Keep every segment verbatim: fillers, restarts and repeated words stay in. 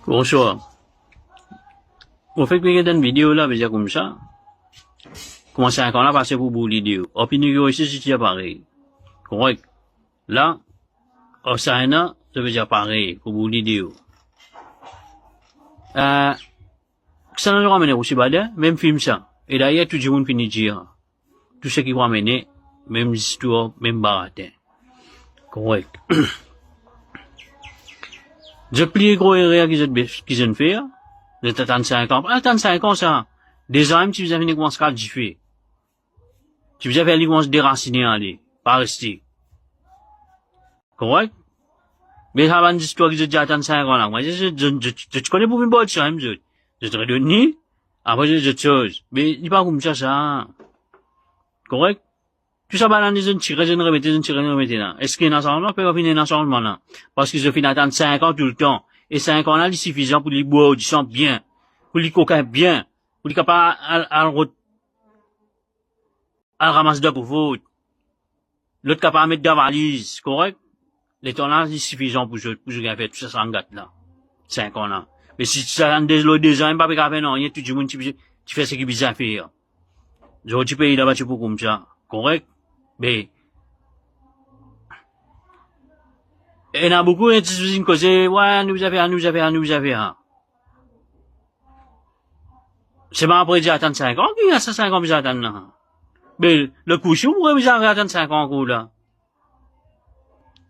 Bonswar. Mo fek pe gete enn video la, pe dir koumsa, kouma sink an la pase pou boul de ou. Opinion ki isi, zot dir parey. Korek. La, ar sa ena, zot pe dir parey pou boul de ou. Eh, kisannla zot ramene osi, badin, mem fim sa. E dayer, tou dimoun fini dir, tou seki pou amene, mem zistwar, mem baratin. Korek. Zot pli gro erer ki zot be-, ki zot fer, zot atann sink an. Pa atann sink an sa. Deza mem ti bizin fini koumans kraz dife. Ti bizin fer li koumans derasine ale, pa reste. Korek? Me sa bann zistwar ki zot dir atann sink an la, mwa, zot, zot, zot, zot, zot kone pou vinn bor disam, zot. Zot redonn li, apre zot, zot soz. Me li pa koumsa sa. Korek? Tou sa bann ane zot tire, zot remete, zot tire, zot remete la. Eski ena sanzman? Pe pa finn ena sanzman la. Parski zot finn atann sink an toultan. E sink an la, li sifizan pou li bwar disan bien, pou li kokin bien, pou li kapav al, al rod-, al ramas dan kouvert. Lot kapav met dan valiz, korek? Letan la, li sifizan pou zot, pou zot gagn fer tou sa sangat la. Sink an la. Me si ti atann de, lor deza, pa pe kapav fer nanye, tou dimoun ti, ti fer seki bizin fer. Zordi pei laba ti pou koumsa, korek? Me ena boukou, ena ti bizin koze, wi, nou bizin fer, nou bizin fer, nou bizin fer. Selman apre dir atann sink an, ki sa sink an bizin atann la? Me lekou si ou pou bizin atann sink an ankor la.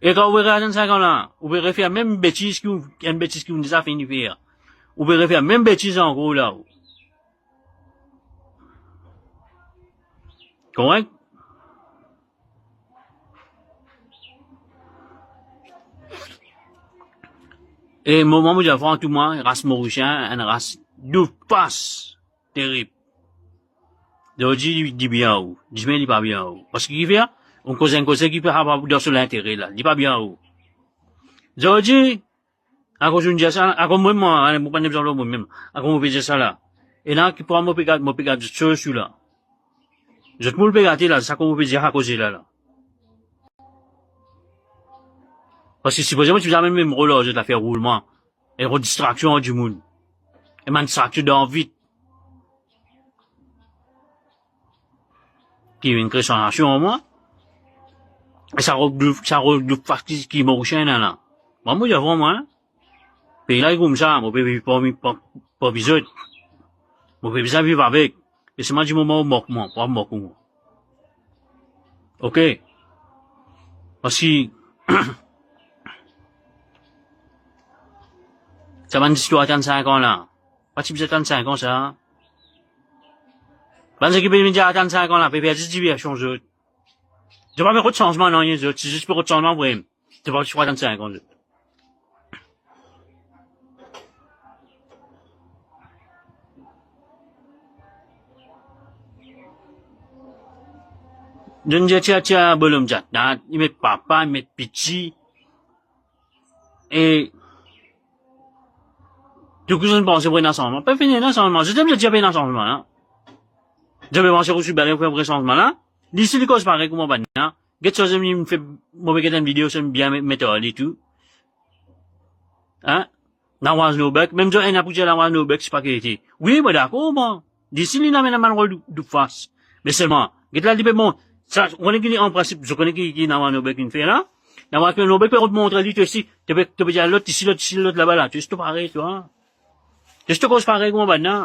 E kan ou pe atann sink an la, ou pe refer mem betiz ki ou, enn betiz ki ou deza fini fer. Ou pe refer mem betiz ankor la. Korek? E mo, mo, mo dir fran tou mwa, ras Morisien, enn ras doufas terib. Zordi li, li bien ou, dimin li pa bien ou. Parski ki fer? Ou koz enn koze ki pe, pa dan so lintere la, li pa bien ou. Zordi, akoz ou dir sa, akoz mwa, mwa, mo pa nezanp lor mwa mem. Akoz mo pe dir sa la. E la, ki pou mo pe gard, mo pe gard zot soz la. Zot moul pe gate la, sa kouma pe dir akoz la la. Parski sipozeman ti bizin amenn mem rod ar zot la, fer roulman. E rod distraksion ar dimoun. E bann distraksion dan vit. Ki vinn kre sansasion ar mwa. E sa rod, sa rod fas ki, ki Morisien ena la. Mwa, mo dir fran mwa, pei la li koumsa, mo pe viv parmi, par, parmi zot. Mo pe bizin viv avek. E selman dimoun mwa ou mok mwa, pa mok mwa. Ok? Parski sa bann zistwar atann sink an la, pa ti bizin atann sink an sa. Bann seki pe dir atann sink an la, pe perdi diversion zot. Zot pa pe rod sanzman nanye zot, si zot pe rod sanzman vremem. Zot pa ti pou atann sink an zot. Donn dir tia, tia, bolom diat, li met papa, li met piti. E tou ki zot panse pou ena sanzman, pa finn ena sanzman. Zot mem zot dir pa ena sanzman la. Zot pe panse pou swiv bale pou fer sanzman la. Li si li koz parey kouma bann la. Get sa zot finn fer, mo pe get enn video, zot bien met, met ar li tou. Hein? Nawaz Norbeck, mem zot ena pou dir Nawaz Norbeck, se pa ki ete. Wi, mo dakor, mwa. Li si li ena bann rod dou, doufas. Me selman, get la li pe bon. Sa, ou kone ki an prinsip, zot kone ki, ki Nawaz Norbeck inn fer la? Nawaz Norbeck pe rod montre li, to osi, to pe, to pe dir lot isi, lot isi, lot laba la. To osi to parey, twa. To osi to koz parey kouma bann la.